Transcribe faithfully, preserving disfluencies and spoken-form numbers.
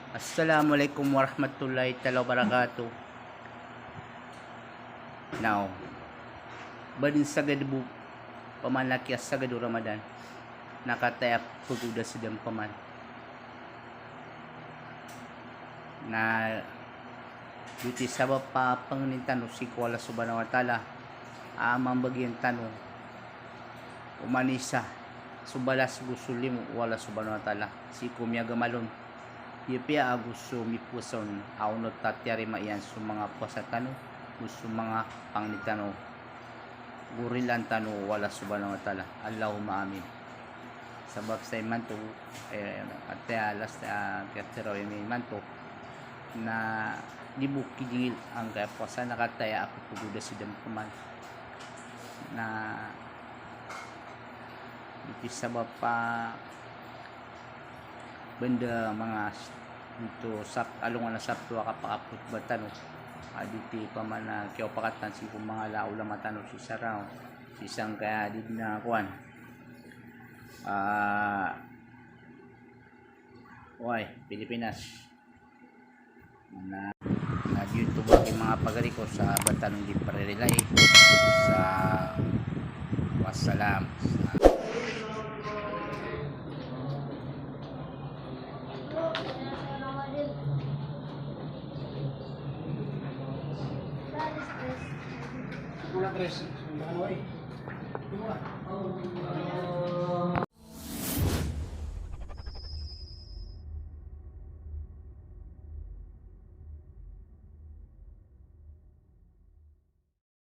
Assalamu alaikum warahmatullahi taala wabarakatuh. Now, ba dn sagad bo pman a kiyasagad o Ramadan na kataya pgoda sdn pman. Na diti sabap a pangnin tano sii ko Allah Subhanahu wa Ta'ala a mambagian tano oman isa so balas go so limo o Allah Subhanahu wa Ta'ala sii ko miyagamal on. Giya piya ago so mipowasa on a onot a tiyarima iyan so manga powasa tano go so manga pangnin tano go rilaan tano o Allah Subhanahu wa Ta'ala. Allahumma amin. Sabap sa imanto, eh, kataya last, ah, kiyatharoa ami imanto na di bo kidingil angkaya powasa na kataya a pgoda sdn pman. Na diti sabap a banda manga s-, dito Sab-, alongan a Sabto a kapakakhotba tano. A diti pman a kiyaopakatan sii ko manga la-, ulama tano sii sa Raon, sii sangkaya di dn a kowan. Ah, oway, Pilipinas. Na, na giyoto bo i manga pagari ko sa ba tano di parirelay sa wassalam. Sa